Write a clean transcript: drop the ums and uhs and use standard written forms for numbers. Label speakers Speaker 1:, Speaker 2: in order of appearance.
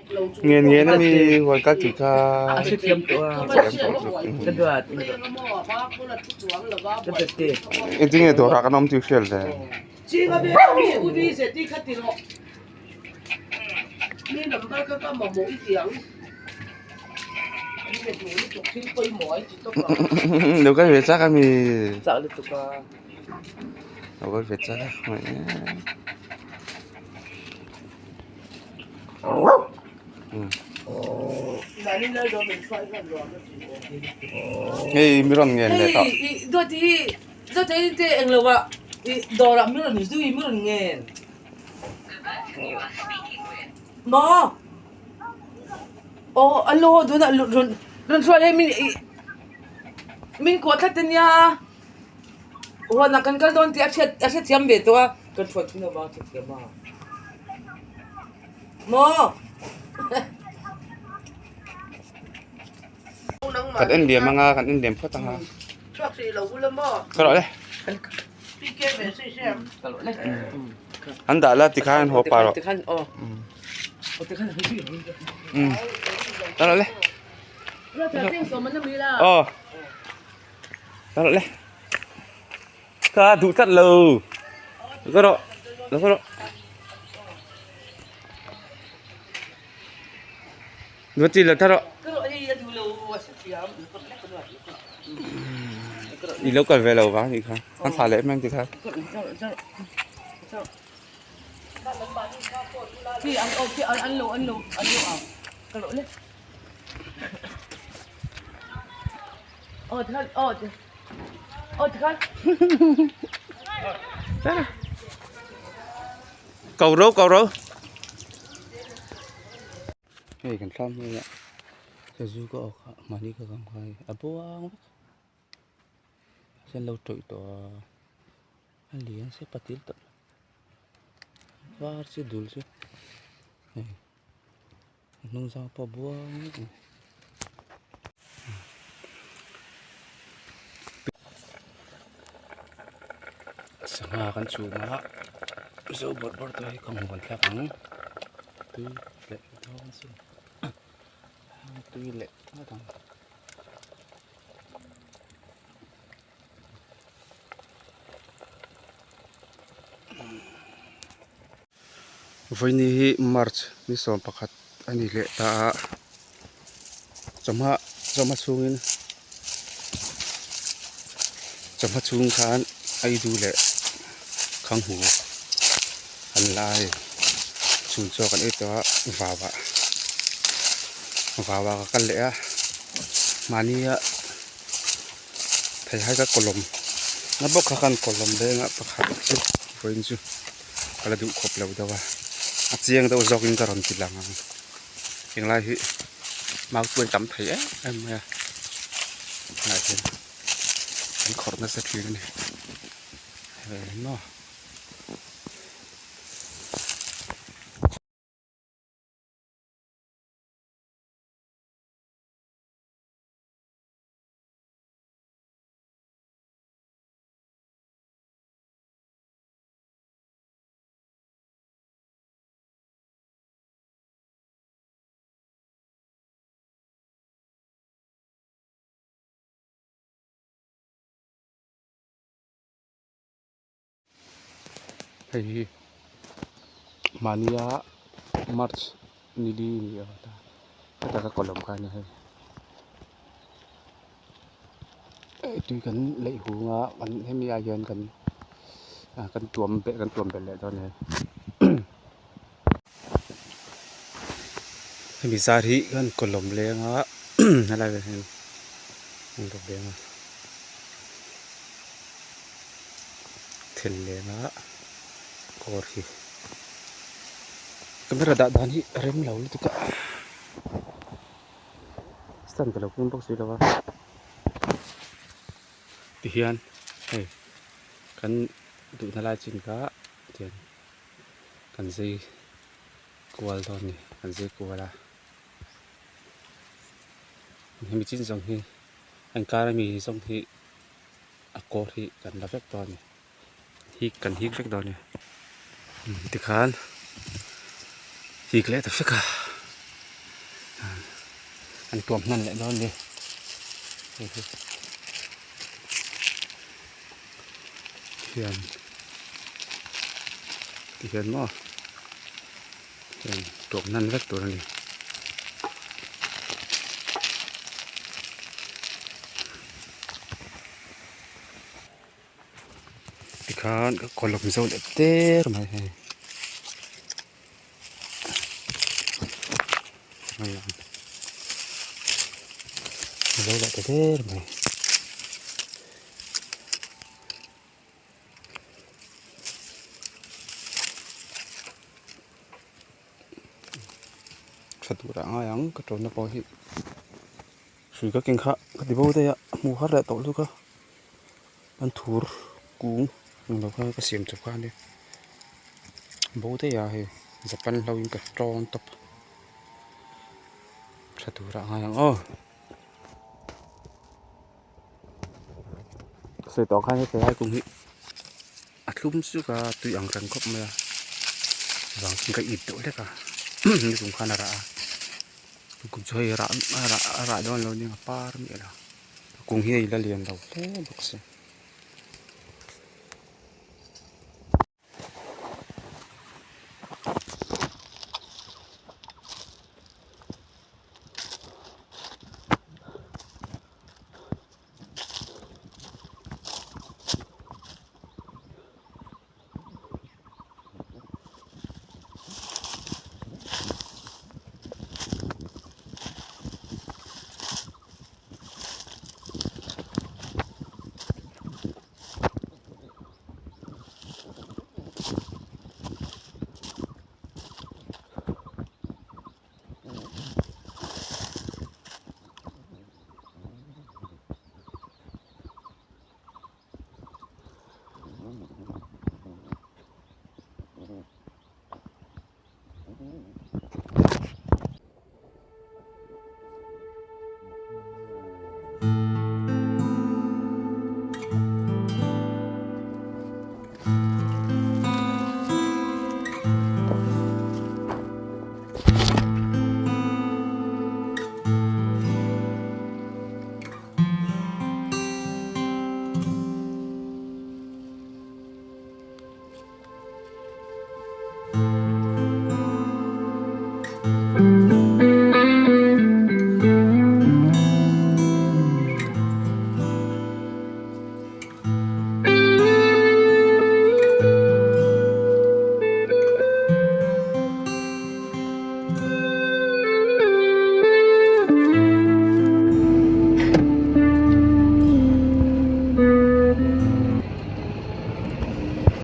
Speaker 1: Ngen ngen ami huan kal tih kha.
Speaker 2: A hre thiam tawh a. Ka duat. Ka duat te.
Speaker 1: Engtin nge dawrah kan awm tih hriat le. Lo kal ve chak ami.
Speaker 2: Chak lutuk a.
Speaker 1: Lo kal ve chak a. Hei mi rawn ngen leh tawh.
Speaker 2: Hei dawt hi dawt hi te eng lo ah i dawrah mi rawn zui mi rawn ngen. Maw? Aw a lo haw tunah rawn rawn hruai hei min ih min kuah tlat ania. Huanah kan kal dawn tih a hriat a hrethiam ve tawh a, kan hruai thun avang a hrethiam a. Maw?
Speaker 1: Kan en liam anga, kan en liam phawt anga. Ka rawh le. An dah la tikhan an haw pah rawh. Ka rawh le. Aw. Ka rawh le. Ka duh tlat lo. Ka rawh. Ka rawh. Duh ti lo ta rawh. I lo kal ve lo vang nih kha. An thlah leh em ti kha. Cầu rô cầu rô. Hei kan thlam hmel a sazu ka awk a mahni ka kam kha a buang vek a lo tawih tawh a a lian se patil tawh var chi dul chu hei. A hnung zau pawh a buang vek a ni. Sangha kan chhum a zo bawrh bawrh tawh hi ka hmu kan thlak ang tui leh dawn sin tui leh ngawt ang. Vawiini hi March ni 11 a ni leh ta a, chawhma chawhma chhungin chawhma chhung khan Aidu leh Khanghu an lai chhun chaw kan ei tawh a vauah vauah ka kal leh a mahnia theihai ka kawlawm na bawk kha khan kawlawm vengah pakhat chu vawiin chu. Ka la duh khawp lo deuh a, a chiang deuh zawkin ka rawn ti lang ang. Englai hi mau chu tam thei em em mai a, tunah hian an khawrh nasa thin a ni. Hei maw. Hei hi mahnia march ni li ni a ta heta ka kawlawm kha a ni hei tui kan leih hung a hemi ah hian kan kan tuam beh kan tuam belh leh dawn a ni hemi zar hi kan kawlawm leng a helai ah hian an rawn leng a thil leng a kawr hi camera dah dan hi a rem lo lutuk a stand ka lo keng bawk si lo a tihian hei kan duhna lai chin kha tian kan zai kual dawn a ni kan zai kual a hemi chin zawng hi a inkar ami zawng hi a kawr hi kan la vek dawn a ni hik kan hik vek dawn a ni tikhan hik leh ta vek a. An tuam hnan leh dawn ni hei hi hian ti hian maw heng tuam hnan vek tur a ni. Tikhan ka kawlawm zo leh der mai hei. Zo leh ta der mai. Tha tur ah a ngai ang ka tawnna pawh hi hrui ka keng kha ka ti bo daih a hmuh har leh tawh lutuk a. An thur kung ang lo kha ka siam chawp kha a nia bo daih a hei japan hlo in ka tawn tawp tha tur ah a ngai ang aw. Sawi tawh khan heti lai kum hi a thlum suk a tui ang reng khawp mai a vang chuan ka ip deuh hlek a nikum khan a rah a nikum chu hei a rah a rah dawn lo nia a par miah lo. Kung hi a ila lian lo hle bawk si.